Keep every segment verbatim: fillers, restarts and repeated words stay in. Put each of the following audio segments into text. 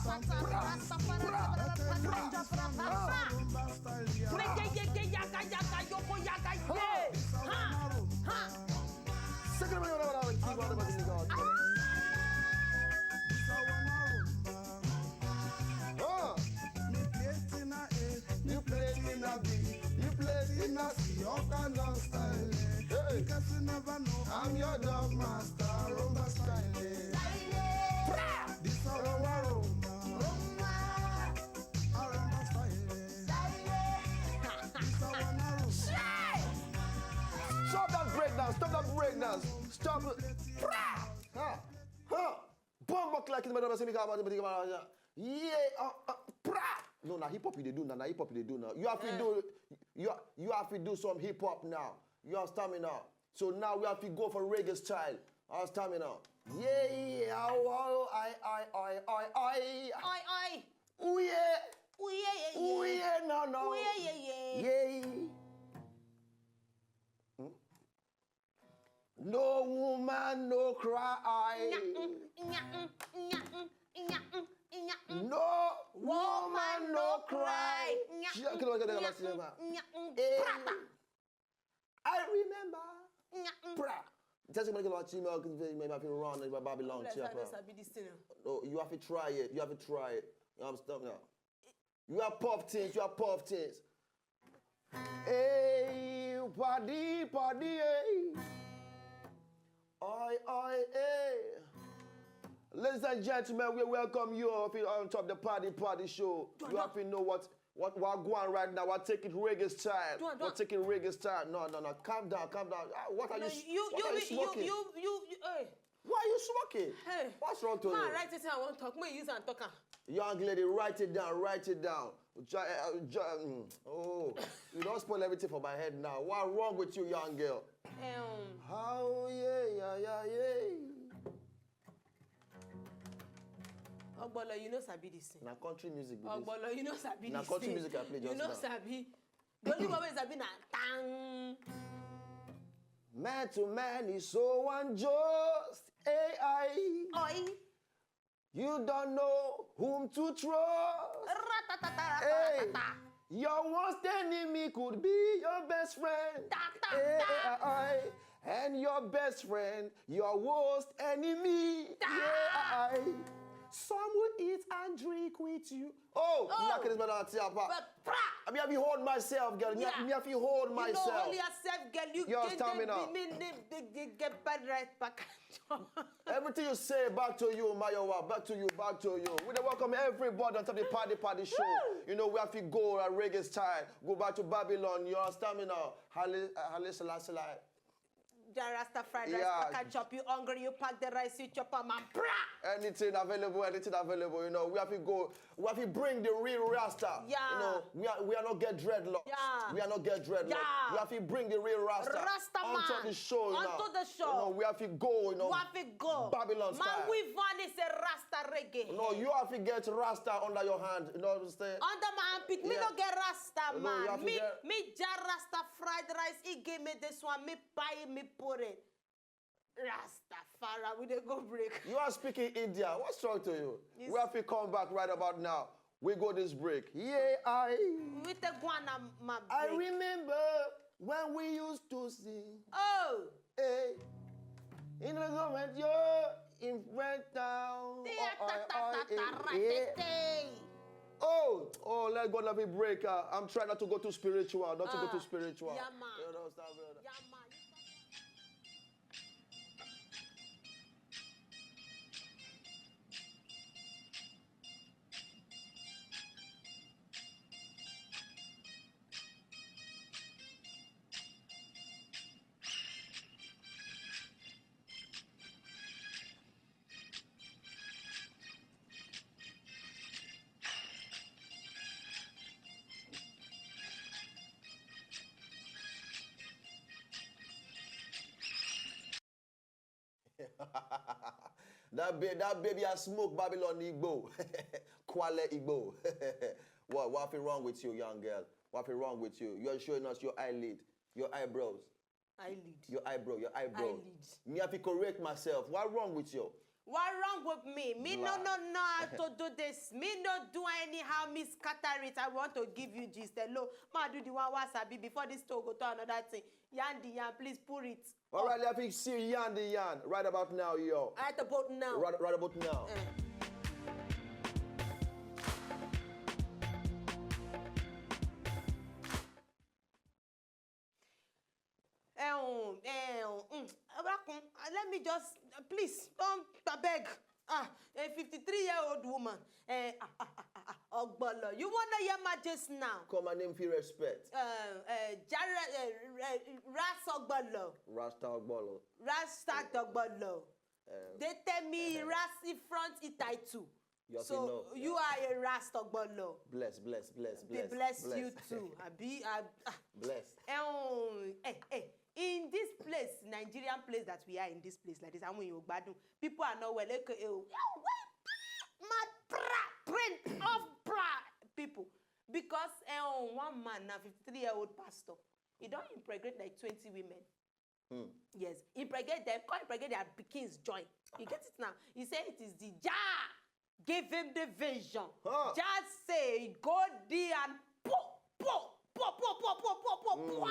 Pata, Rastafari, Rastafari, Rastafari. Rumba style, yeah. Reggae, yeke, yaka, yaka, yoko, yaka, yeah. Ha, ha. Second one, one, one, one, keep on the button, God. This a one a rumba. Ah. Me play it in a A, me play it in a B, you play it in a C, all kind of style, eh. Hey. Because you never know, I'm your dog master, rumba style, eh. This a rumba, rumba. Rumba. A rumba style, eh. This a one a rumba. Stop that breakdown, stop that breakdown. Stop it. Pra! Ha! Ha! Bomb clock in the middle of the semi-car, yeah, uh, uh, pra! No, na hip hop you dey do now, na hip hop you dey do now. You have to do, you, you have to do some hip hop now. You understand me now? So now we have to go for reggae style. Understand me now? Yeah, yeah, oh, oh, I, I, I, I, I. Oi, oi. Ooh, yeah. Ooh, yeah, yeah, yeah. Ooh, yeah, no, no. Ooh, yeah, yeah, yeah. Yeah. Hmm? No woman no cry. Nya-mm, nya-mm, nya-mm, nya-mm, nya-mm. No woman no cry. Nya-mm, nya-mm, nya-mm. Eh. Pra. I remember. Nya-mm. Pra. Just gonna get my team out because my my run in Babylon. Let's cheer, have this, bro. I be this thing. No, you have to try it. You have to try it. You have to stop now. You are pop things. You are pop things. Hey, party, party, hey. Oi, oi, hey. Ladies and gentlemen, we welcome you up on top the party, party show. You have to know what, what, what going right now. I take it reggae style. We're taking reggae style. No, no, no. Calm down, calm down. Ah, what are you, you, what you, are you, you smoking? You, you, you, hey. Why are you smoking? Hey. What's wrong to you? Ma, write it. I want talk. Me use and talk am. Young lady, write it down, write it down. Ja-, uh, ja-, mm, oh, you don't spoil everything for my head now. What's wrong with you, young girl? Um, how, yeah, yeah, yeah, yeah. Ogbolo, you know sabi this thing. Na country music be this. Ogbolo, you know sabi this thing. Na country music I play just now. You know sabi. The only one wey sabi na tang. Man to man is so unjust. A I. Oi. You don't know whom to trust. Ratatata, hey, ratatata. Your worst enemy could be your best friend. Ta, ta, ta. A I. And your best friend, your worst enemy. Ta. A I. Some will eat and drink with you. Oh, oh. Knock this man out here, pa. But pra. I mean, I be hold myself, girl. Me, yeah. Me, I feel hold myself. You know, hold yourself, girl. You get stamina. Me, me, me, me, me, get bad right back. Everything you say, back to you, Mayowa. Back to you, back to you. We dey welcome everybody on top the party, party show. Woo! You know, we have to go a reggae style. Go back to Babylon. You understand me now? Haile, uh, Haile Selassie. Jah Rasta fried rice, yeah. Pack and chop. You hungry, you pack the rice, you chop am and pra! Anything available, anything available. You know, we have to go. We have to bring the real Rasta. Yeah. You know, we are, we are not get dreadlocks. Yeah. We are not get dreadlocks. Yeah. We have to bring the real Rasta. Rasta man. Onto the show, you know. Onto the show. You know, we have to go, you know. We have to go. Babylon style. Man, we van is a Rasta reggae. No, you have to get Rasta under your hand. You know what I'm saying? Under my armpit. Me no get Rasta, man. Me, me Jah Rasta fried rice. He give me this one. Me buy, me put it. Rastafari, we dey go break. You are speaking India. What's wrong to you? We have to come back right about now. We go this break. Yeah, I. We take one, um, my break. I remember when we used to sing. Oh. Hey. In the government, yo, in French Town. Oh, oh, oh, eh, eh. Oh, oh, let God let me break. Uh, I'm trying not to go too spiritual, not to go too spiritual. Yeah, man. You understand, brother? Yeah, man. That, ba- that baby I smoke Babylon Igbo. Kwale Igbo. What, what is wrong with you, young girl? What is wrong with you? You're showing us your eyelid, your eyebrows. Eyelid. Your eyebrow, your eyebrow. Eyelid. Me have to correct myself. What wrong with you? What wrong with me? Me no no know how to do this. Me no do anyhow. Me scatter it. I want to give you gist. Hello, ma do the one wa sabi before this store go to another thing. Yarn the yarn, please pour it. All right, let me see yarn the yarn right about now, yo. Right about now. Right, right about now. Eh. Ẹ̀hún, ẹ̀hún, mm, ẹ dákun, let me just, please, don't, abeg. Ah, a fifty-three year old woman. Eh, ah, ah, ah, ah, ah, Ogbolo. You wanna hear my gist now? Come, my name feel respect. Uh, uh, Jara, uh, uh, Ras Ogbolo. Rasta Ogbolo. Rasta Ogbolo. Um, They tell me uh-huh. Ras in front, it I too. You have So enough, you yeah. are a Ras Ogbolo. Bless, bless, bless, They bless, bless you bless. too. Abi, ah, ah. Bless. Eh, oh, eh, eh. In this place, Nigerian place that we are in this place like this, àwọn èèyàn ò gbádùn. People are not well. Eke, eh, oh, eh, oh, eh, mad pra, print of pra people. Because eh, oh, one man, now fifty-three year old pastor, he don't impregnate like twenty women. Hmm. Yes, impregnate them, come impregnate their pickings join. You get it now? He said it is the Jah give him the vision. Huh. Jah say go there and po po po po po po po po Mm, po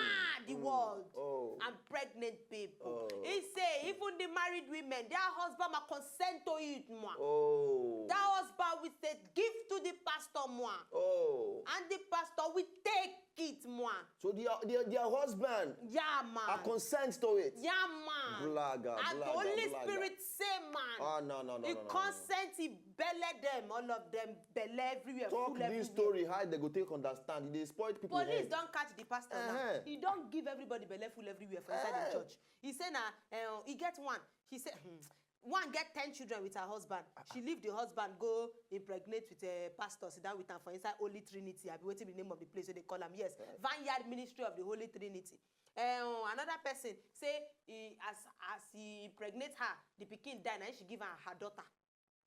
the mm. world Oh. and pregnant people. Oh. He say even the married women, their husband are consent to it more. Oh. That husband will say give to the pastor more, Oh. and the pastor will take it more. So their, their, their husband Yeah, man. are consent to it. Yeah, man. Blaga, And the blaga, Holy blaga. Spirit say, man. Ah, no, no, no, He no, no, no. consent, he belly them, all of them, belly everywhere, Talk full this everywhere. story, how they go take understand. They spoil people Police head. don't catch the pastor now. Uh-huh. He don't give everybody belly full everywhere for inside Uh-huh. the church. He say na, uh, he get one. He say, hmm, one get ten children with her husband. She leave the husband, go impregnate with a pastor, sit down with am for inside Holy Trinity. I be waiting the name of the place where they call him. Yes, Vineyard Ministry of the Holy Trinity. Um, another person say he, as as he impregnate her, the pikin die. Now she give her her daughter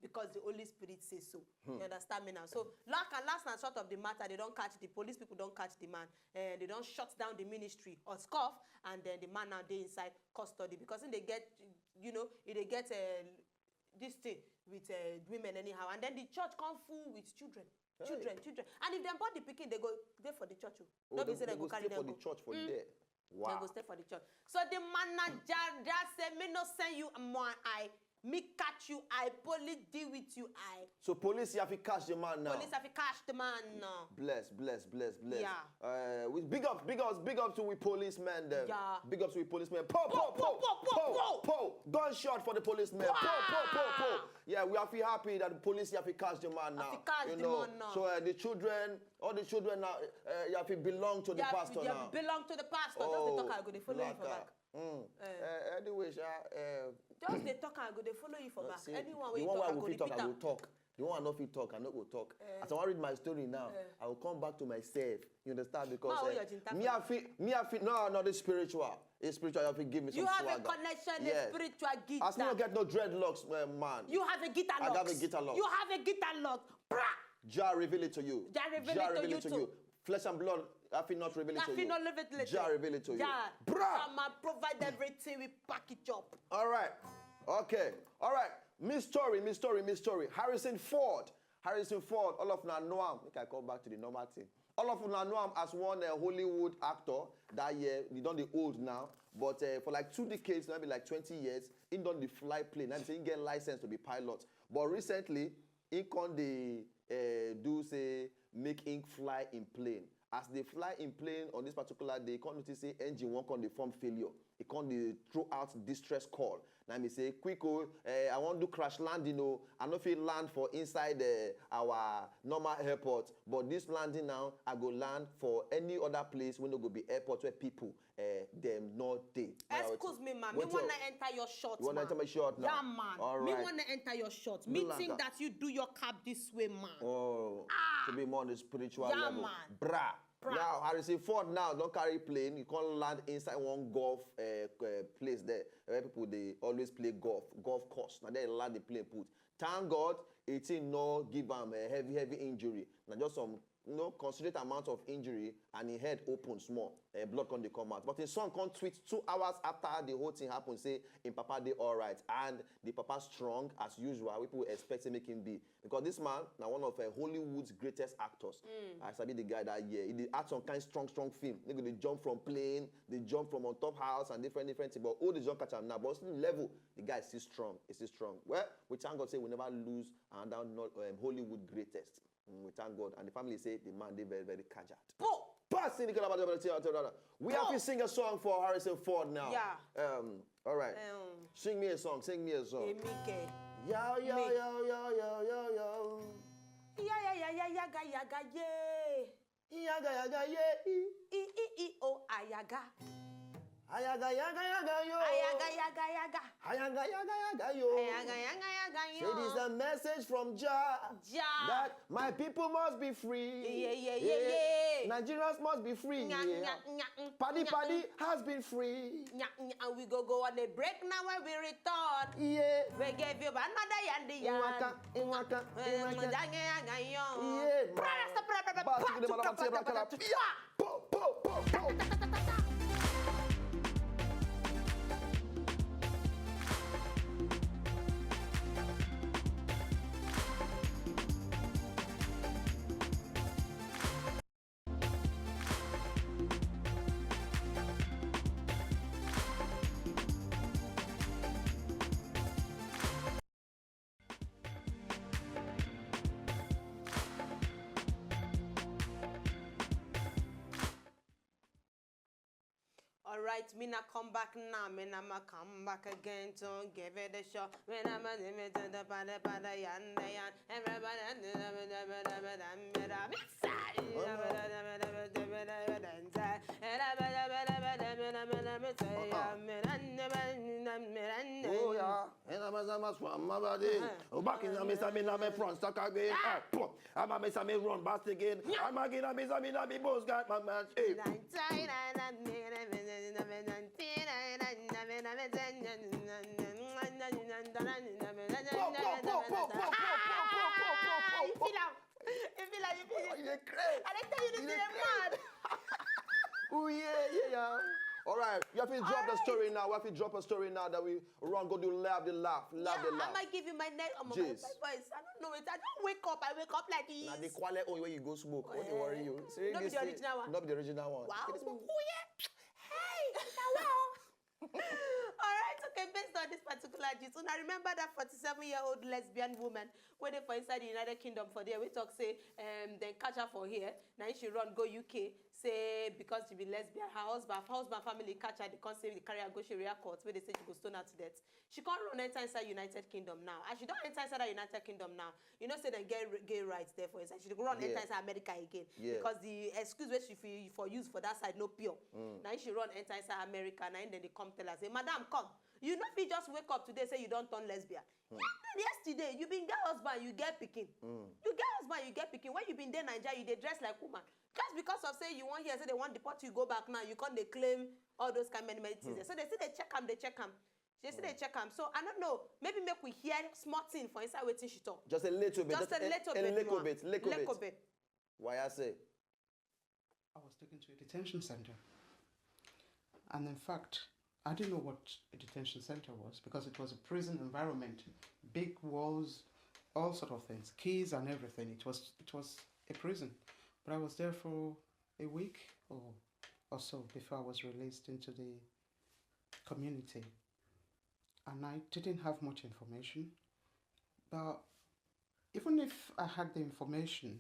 because the Holy Spirit say so. Hmm. You understand me now? So, like and last and short of the matter, they don't catch the police people, don't catch the man, and they don't shut down the ministry or scoff, and then the man now they inside custody because they get, you know, they get uh, this thing with uh, women anyhow, and then the church come full with children. Hey. Children, children. And if they bought the pikin, they go there for the church. Oh. Oh, Not they, be say they they go go carry stay them for the go. church for Mm. there. Wow. They go stay for the church. So the manager just say, me no send you more I. Me catch you I. Police deal with you I. So police, you have to catch the man now. Police have to catch the man now. Bless, bless, bless, bless. Yeah. Uh, we big up, big up, big up to we policemen them. Yeah. Big up to we policemen. Po, po, po, po, po, po. Gunshot for the policemen. Po, po, po, po. Yeah, we have to be happy that the police have to catch the man now. Have to catch You the know, man now. so uh, the children, all the children now, uh, you have to belong to the They have- pastor they now. belong to the pastor. Just they Oh, talk, I go they follow you for Laka. back. Mm. Eh. Uh, anyway, sha, uh, Just they talk, I go they follow you for no, back. see, Anyone the where you one talk, where I we go fit they talk, pick I am. will talk. The one I no fit talk, I no go talk. Eh. As I wan read my story now, Eh. I will come back to myself. You understand? Because Ma, oh, eh, your Jinta me, I feel, me, I feel, no, no, this spiritual. It's spiritual. You have to give me You some have a swagger. connection, Yes. a spiritual gift. As me no get no dreadlocks, uh, man. You have a guitar I have a lock. guitar lock. You have a guitar lock. Bra! Jah reveal it to you. Jah reveal Jah it to reveal you it to too. you. Flesh and blood, I feel not reveal it I to feel you. not reveal it later. Jah reveal it to you. Jah. Bra! Jah, man, provide everything. We pack it up. All right. Okay. All right. Miss Story, Miss Story, Miss Story. Harrison Ford. Harrison Ford, all of now know am. Make I come back to the normal thing. All of now know am as one uh, Hollywood actor that year. He don't the old now. But uh, for like two decades, maybe like twenty years, he don't the fly plane. And he get license to be pilot. But recently, he come the uh, do say make him fly in plane. As they fly in plane on this particular day, he come notice say engine won't come the form failure. He come the throw out distress call. Now me say, quick oh, eh, I want do crash landing oh. I no fit land for inside uh, our normal airport, but this landing now, I go land for any other place when no go be airport where people uh, them not dey. Now, Excuse me, man. Me Wait wanna till- enter your short, You wanna man. enter my short now? Yeah, man. All Me right. wanna enter your short. Me Black think guy. that you do your cab this way, man. Oh, Ah. to be more on the spiritual Yeah, level. man. Bra. Bra. Now, Harrison Ford now don't carry plane. You can't land inside one golf uh, uh, place there where people they always play golf, golf course. Now they land the plane put. Thank God, eighteen no give am a heavy, heavy injury. Now just some you know, considerate amount of injury and him head open small, eh, blood come dey come out. But him son come tweet two hours after the whole thing happen, say him papa dey alright and the papa strong as usual, wey people expect say make him be. Because this man na one of, eh, Hollywood's greatest actors. I sabi the guy that year. He dey act some kind strong, strong film. He go dey jump from plane, dey jump from on top house and different, different things. But old is don catch am now. But still level, the guy is still strong. He's still strong. Well, we thank God say we never lose another no-, um, Hollywood greatest. Mm, we thank God. And the family say the man dey very, very cajat. Po! Pass in the calabash. We have to sing a song for Harrison Ford now. Yeah. Um, all right. Um, Sing me a song. Sing me a song. Èmi kẹ̀. Yo, yo, Me. Yo, yo, yo, yo, yo. Ya ya ya ya yaga yaga ye. Yaga, yaga, yeah. I i i o ayaga. Ayaga, yaga, yaga, yo. Ayaga yaga yaga. Ayaga, yaga, yaga, yo. Ayaga yaga yaga yo. Say this is a message from Jah. Jah. That my people must be free. Yeah, yeah, yeah, yeah. Nigerians must be free. Nya, Yeah. nya, nya, mm, Paddy, nya, Paddy mm. has been free. Nya, nya, and we go go on a break now. When we return, Yeah. we give you another yandi yan. Iwaka, iwaka, iwaka. Yaga yaga yo. Yeah, man. Pra, pra, pra, pra, Ba, pra, sigi de mala, pra, ba, sigi de pra, mala, pra, yeah. Po, po, po, po. All right, me na come back now. Me na ma come back again to give it a show. Me na ma give it to the party, party, yan, yan. Everybody, Oh, yeah. And I'm as I'm as from my body. Oh, back in the Mister Mina, me front stuck again. Ah, pop. I'm a Mister Me run past again. I'm a gina Mister Mina, me boss got my match. Hey. Ah, you feel am? You feel am? You dey craze. I dey tell you this You is dey mad. Oh, yeah, yeah, yeah. All right, you have to drop the Alright. Story now. We have to drop a story now that we run go do laugh the laugh, laugh Yeah, the I'm laugh. Gonna give you my next. Oh my, Jeez. My voice. I don't know it. I don't wake up. I wake up like this. Na the Kwale own wey you go smoke. What dey Eh, worry you? See no be this the thing, original one. No be the original one. Wow. It is- Ooh, yeah. Hey, na wow. All right, okay, based on this particular gist, una remember that forty-seven-year-old lesbian woman wey dey for inside the United Kingdom for there, we talk say um, dem catch her for here, na she run go U K, say because she be lesbian, her husband, her husband family catch her, they come say they carry her go Sharia court, where they say she go stone her to death. She can't run enter inside United Kingdom now. As she don't enter inside that United Kingdom now, you know say dem get gay rights there for inside. She go run Yeah. Enter inside America again Yeah. Because the excuse wey she for, for use for that side no pure. Mm. Now she run enter inside America, now then they come tell her say, "Madam, come. You know if you just wake up today say you don't turn lesbian. Mm. Yeah, yesterday you been get husband, you get picking. Mm. You get husband, you get picking. When you been there Nigeria, you dey dress like woman. Just because of say you want here, say they want deport you, go back now. You can't dey claim all those kind many many things. Hmm. So they say they check am, they check am. They say they check am. So I don't know. Maybe make we hear small thing for inside wetin she talk. Just a little bit. Just a little a bit. little More. bit. Little, Little bit. Bit. Why I say? I was taken to a detention center. And in fact, I didn't know what a detention center was because it was a prison environment, big walls, all sort of things, keys and everything. It was it was a prison. But I was there for a week or or so before I was released into the community. And I didn't have much information. But even if I had the information,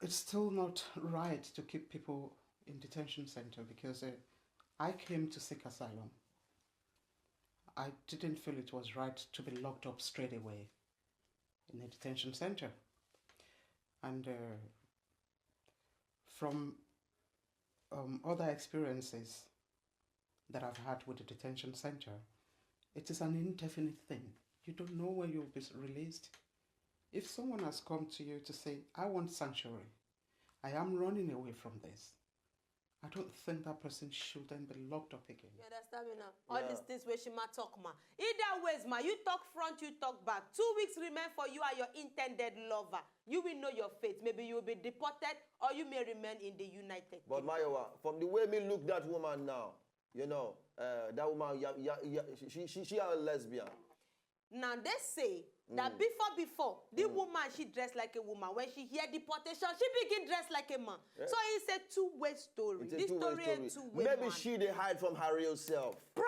it's still not right to keep people in detention center because uh, I came to seek asylum. I didn't feel it was right to be locked up straight away in a detention center. And uh, from um, other experiences that I've had with the detention center, it is an indefinite thing. You don't know when you'll be released. If someone has come to you to say, "I want sanctuary, I am running away from this, I don't think that person shouldn't be locked up again. You understand me now? All these things wey she ma talk ma. Either ways ma, you talk front, you talk back. Two weeks remain for you and your intended lover. You will know your fate. Maybe you will be deported or you may remain in the United But Kingdom. Mayowa, from the way me look that woman now, you know, uh, that woman, yeah, yeah, yeah, she, she, she a lesbian. Now they say that before before the woman she dress like a woman. When she hear deportation, she begin dress like a man. So it's a two-way story. It's a This two-way story a story. Two-way Maybe man. She dey hide from her real self. Pra!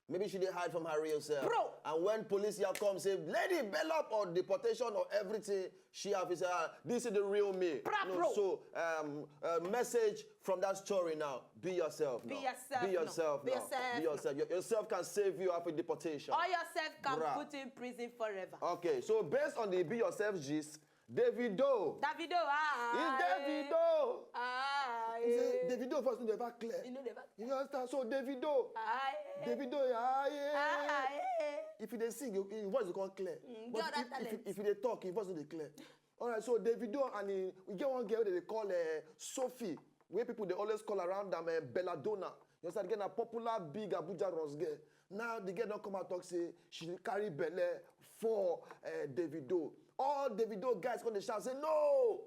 Maybe she dey hide from her real self. Bro. And when police here come say, "Lady, bail up or deportation or everything," she have to say, "Ah, this is the real me." Pra, No, bro. So, um, uh, message from that story now: be yourself. Be Now. yourself Be now. yourself. Be Now. yourself Be now. yourself. Your- Yourself can save you after deportation. Or yourself can Bra. Put in prison forever. Okay, so based on the be yourself gist, Davido. Davido, ah. It's Davido. Ah, He say, eh. Davido first no dey ever clear. You know the back. You understand? So Davido. Ah, eh. Davido, yeah, yeah. Ah, eh. If you dey sing, your, your voice go come clear. Mm, But get other if, if, talent. If you dey talk, your voice no dey clear. All right, so Davido and he, we get one girl wey they call uh, Sophie, where people they always call around them uh, Belladonna. You understand? Again, a popular big Abuja Rose girl. Now the girl don't come out talk say she dey carry belle for uh, Davido. All Davido guys come dey shout say, "No,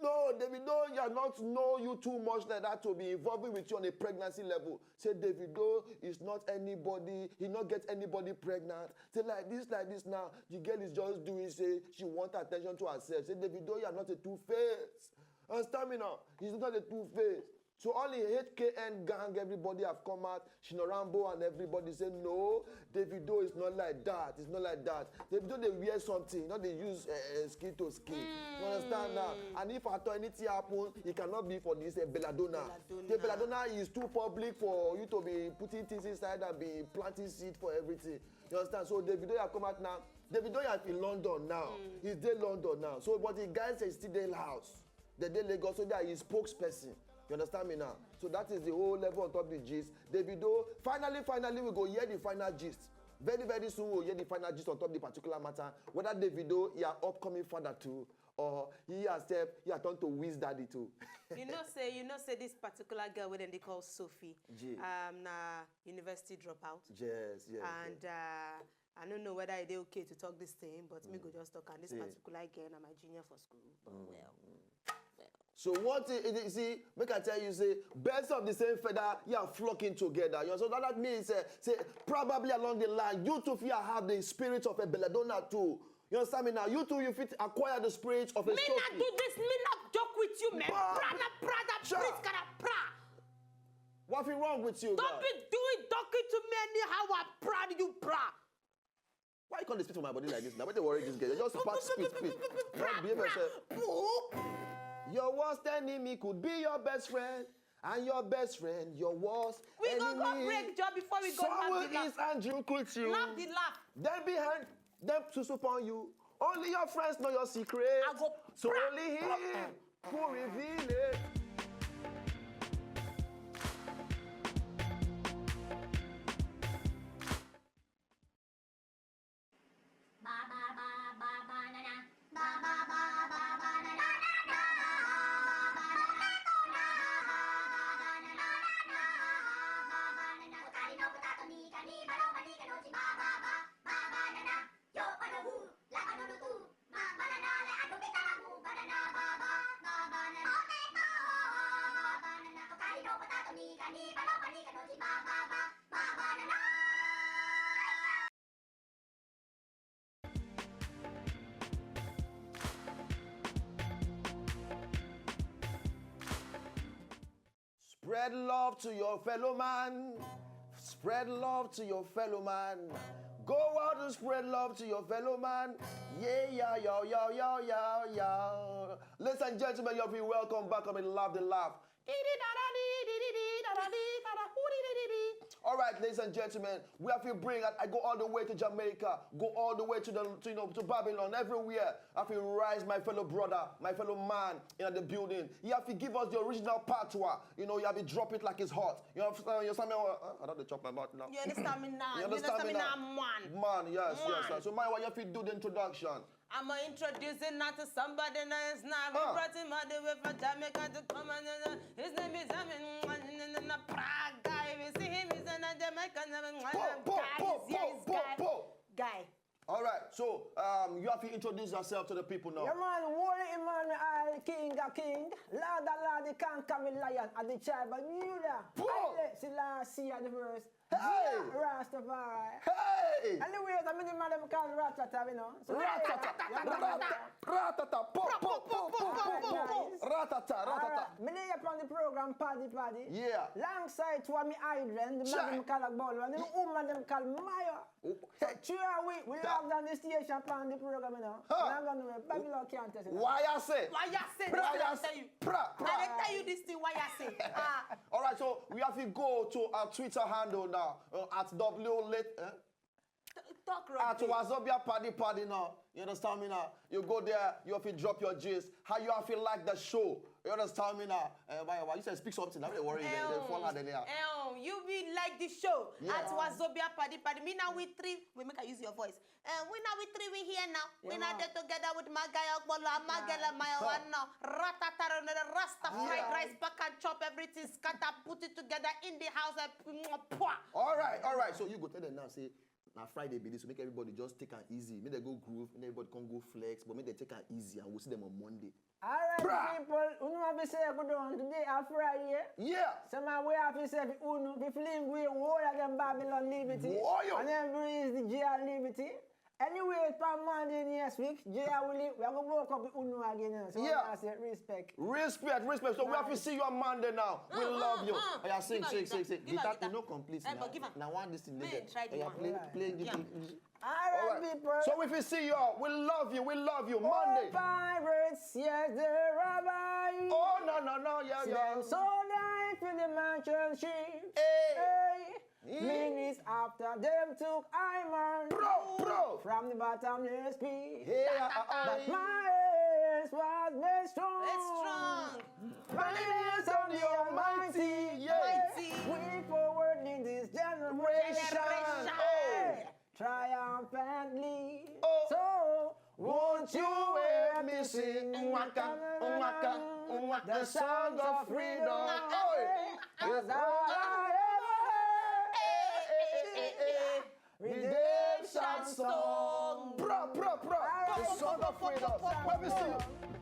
no, Davido, you are not know you too much like that to be involving with you on a pregnancy level." Say Davido is not anybody, he not get anybody pregnant. Say like this, like this now, the girl is just doing say she want attention to herself. Say Davido, you are not a two face. Understand me now? He's not a two face. So all the H K N gang, everybody have come out. Shino Rambo and everybody say no, Davido is not like that. It's not like that. Davido they wear something, not they use uh, uh, skin to skin. You understand now? And if at all anything happen, it cannot be for this uh, belladonna. Belladonna. The belladonna is too public for you to be putting things inside and be planting seed for everything. You understand? So Davido have come out now. Davido have in London now. He's there London now. So but the guy says still there house. They dey Lagos, so they are his spokesperson. You understand me now? So that is the whole level on top of the gist. Davido, finally, finally, we go hear the final gist. Very, very soon we'll hear the final gist on top of the particular matter. Whether Davido, your upcoming father too, or he herself, he has turned to Wiz daddy too. You know say you know say this particular girl wey dem dey call Sophie, Gee. Um, na university dropout. Yes, yes. And uh, I don't know whether it is okay to talk this thing, but me go just talk. And this Yeah. Particular girl na my junior for school. But well, well. So what you you see, make I tell you, say birds of the same feather, you are flocking together. You know, so that, that means uh, say probably along the line, you too fear have the spirit of a belladonna too. You understand me now? You too, you fit acquire the spirit of a Me Sophie. Not do this, me not joke with you, man. Bah. Prada, Prada, Sure. please, can I pra? What is wrong with you? Don't Girl? Be doing talking to me anyhow. I pra, you pra. Why you can't speak for my body like this now? What they worry this girl? Just pack speed, speed. Don't behave yourself. Your worst enemy could be your best friend, and your best friend your worst We enemy. Go go break job before we go Someone knock the is and drink with you. Knock the laugh. Then behind them to upon you. Only your friends know your secret. I go So pra- only him who reveal it. Spread love to your fellow man. Spread love to your fellow man. Go out and spread love to your fellow man. Yeah, yeah, yo, yo, yo, yo, yo. Ladies and gentlemen, you'll be welcome back on the Laugh the Laugh. All right, ladies and gentlemen, we have to bring. I, I go all the way to Jamaica, go all the way to the to, you know to Babylon, everywhere. I have to rise my fellow brother, my fellow man in the building. You have to give us the original patois. You know, you have to drop it like it's hot. You know, you understand me? Uh, I don't chop my mouth now. You understand me now? You understand me now? Man. Man, yes, yes, Man. yes. So, my wife, you have to do the introduction. I'm introducing now to somebody nice now. We Ah. Brought him all the way from Jamaica to come and uh, his name is Amin. Guy is here, is guy. Guy. All right, so um, you have to introduce yourself to the people now. Yeah, man, Holy Emmanuel, King of King, Lord of Lord, the conquering lion of the tribe of Judah. Whoa! Haile Selassie the first. Hey! Rastafari. Hey! Anyways, I'm in the man them called Ratata, you know. So, Ratata, ratata, ratata, po, po, po, po, po, po, po, ratata, ratata. Alright, me lay upon the program, Paddy Paddy. Yeah. Alongside to me, Idren, the Check. man them call Agbolo, and the woman them call Maya. Oh, hey. Sure, we, we have done the station upon the program, you know. Huh. And I'm gonna, Babylon can't tell you. Why I say? Why you say this? Why Let I me tell you. Pra, pra. I dey tell you this thing. Why you say? Ah, All right, so we have to go to our Twitter handle now uh, at W Lit. Eh? talk At rubbish. Wazobia Paddy Paddy now. You understand me now? You go there, you have to drop your gist. How you have to like the show? You understand me now? Uh, why, why you say speak something? I'm not worried. They, they fall out there. Um, you be like the show Yeah. at Wazobia Paddy Paddy. Me now we three. We make I use your voice. Uh, we now we three. We here now. We Yeah, now man. There together with my guy Okpolo and my girl and my Huh. one now. Ratataro, the Rasta fried Yeah. Rice, pack and chop everything, scatter, put it together in the house and pwa. All right, all right. So you go tell them now, say, now Friday be this, so make everybody just take it easy. Make they go groove, make everybody can go flex, but make they take it easy and we'll see them on Monday. Alright, Pra. People, you know what we say, good on today, a Friday. Yeah. Some of we have to say, you know, we feeling we all of them Babylon Liberty. Whoa, yo. And then we is the J R Liberty. Anyway, for Monday next week, J R will we are gonna walk up with Unu again. So Yeah. I say respect. Respect, respect. So we have to see you on Monday now. We love you. uh, Oh, yeah, sing, give her sing, guitar. sing, sing. Give her Guitar, guitar. you know, complete. Eh, Now. but give her. Now one this thing. Man, There. try the Oh, yeah, one. play, play, give Yeah. it. Alright, All right. people. So if we see you, we love you, we love you. Oh, Monday. Pirates, yes, the rabbi. Oh no no no yeah See yeah. Them so die for the mansion sheep. Hey. Hey. Minutes after them took Iman. Bro, bro. From the bottomless pit. Yeah. But I- my hands was made strong. It's strong. My hands on the Almighty. Yeah. Mighty. We forward in this generation. Generation. Oh. Triumphantly. Oh. So won't you help me Missing sing Waka, Waka, Waka, the song of freedom. Oh. Oh. That's all I ever heard. Redemption song. Bro, bro, bro. The song of freedom. Let me see you.